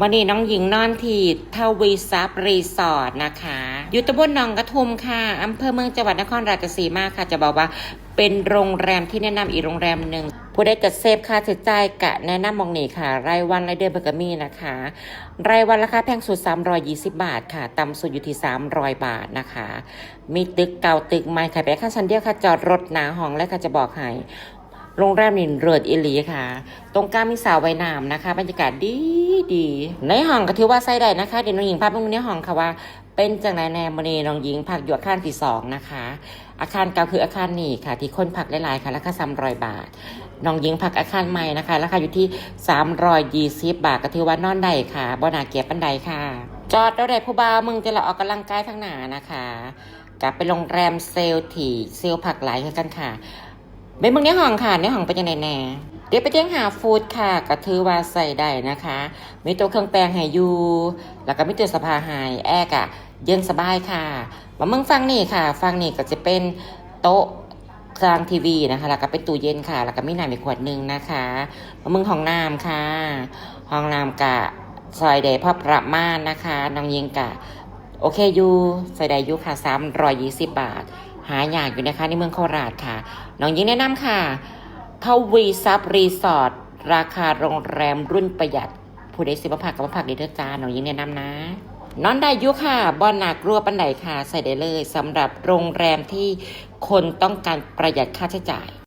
ມື້ນີ້ນ້ອງຍິງນອນທີ່ທະວີຊັບຣີສອດນະຄະ ຢູ່ຕຳບົນໜອງກະທຸມຄ່ະ ອຳເພີເມືອງ ຈັງຫວັດນະຄອນລາຊະສີມາຄ່ະ. ຈະບອກວ່າເປັນໂຮງແຮມທີ່ແນະນຳອີກໂຮງແຮມໜຶ່ງ ຜູ້ໃດຈະເຊບຄ່າໃຊ້ຈ່າຍກະແນະນຳໝ່ອງນີ້ຄ່ະ. ລາຍວັນລາຍເດືອນເພິ່ນກະມີນະຄະ. ລາຍວັນລາຄາແພງສຸດສາມຮ້ອຍຊາວບາດຄ່ະ ຕ່ຳສຸດຢູ່ທີ່ສາມຮ້ອຍບາດນະຄະ. ມີຕຶກເກົ່າຕຶກໃໝ່ ຂາຍເປັນອາຄານຊັ້ນດຽວຄ່ະ. ຈອດລົດໜ້າຫ້ອງເລີຍຄ່ະ ຈະບອກໃຫ້. ໂຮງແຮມນີ້ເລີດອີ່ຫຼີຄ່ະ. ຕົງກາງມີສະວ່າຍນ້ຳນະຄະ ບັນຍາກາດດີໆ. ໃນຫ້ອງກະຖືວ່າໃຊ້ໄດ້ນະຄະ. ດຽວນ້ອງຍິງພາໄປເບິ່ງໃນຫ້ອງຄ່ະວ່າເປັນຈັ່ງໃດແດ່. ມື້ນີ້ນ້ອງຍິງພັກຢູ່ອາຄານທີສອງນະຄະ. ອາຄານເກົ່າຄືອາຄານນີ້ຄ່ະ ທີ່ຄົນພັກຫຼາຍໆຄ່ະ ລາຄາສາມຮ້ອຍບາດ. ນ້ອງຍິງພັກອາຄານໃໝ່ນະຄະ ລາຄາຢູ່ທີ່ສາມຮ້ອຍຊາວບາດ ກະຖືວ່ານອນໄດ້ຄ່ະ ບໍ່ໜ້າກຽດປານໃດຄ່ະ. ຈອດລົດໃຫ້ຜູ້ບ່າວເບິ່ງ ແຕ່ລະອອກກຳລັງກາຍທາງໜ້ານະຄະ. ກະເປັນໂຮງແຮມເຊວທີ່ເຊວພັກຫຼາຍຄືກັນຄ່ະ. ໄປເບິ່ງໃນຫ້ອງຄ່ະ ໃນຫ້ອງເປັນຈັ່ງໃດແດ່. ດຽວໄປຕຽງຫ້າຟຸດຄ່ະ ກະຖືວ່າໃຊ້ໄດ້ນະຄະ. ມີໂຕະເຄື່ອງແປງໃຫ້ຢູ່ ລະກະມີຕູ້ສະພາໃຫ້ ແອກະເຢັນສະບາຍຄ່ະ. ມາເບິ່ງຝັ່ງນີ້ຄ່ະ ຝັ່ງນີ້ກະຈະເປັນໂຕະ ສ້າງທີວີນະຄະ ລະກະເປັນຕູ້ເຢັນຄ່ະ ລະກະມີນ້ຳອີກຂວດໜຶ່ງນະຄະ. ມາເບິ່ງຫ້ອງນ້ຳຄ່ະ ຫ້ອງນ້ຳກະໃຊ້ໄດ້ພໍປະມານນະຄະ. ນ້ອງຍິງກະໂອເຄຢູ່ ໃຊ້ໄດ້ຢູ່ຄ່ະ. ສາມຮ້ອຍຊາວບາດ ຫາຍາກຢູ່ນະຄະ ໃນເມືອງໂຄລາດຄ່ະ. ນ້ອງຍິງແນະນຳຄ່ະ ທະວີຊັບຣີສອດ ລາຄາໂຮງແຮມລຸ້ນປະຢັດ. ຜູ້ໃດຊິມາພັກກະມາພັກໄດ້ເດີຈ້າ ນ້ອງຍິງແນະນຳນະ. ນອນໄດ້ຢູ່ຄ່ະ ບໍ່ໜ້າກົວປານໃດຄ່ະ. ໃຊ້ໄດ້ເລີຍ ສຳລັບໂຮງແຮມທີ່ຄົນຕ້ອງການປະຢັດຄ່າໃຊ້ຈ່າຍ.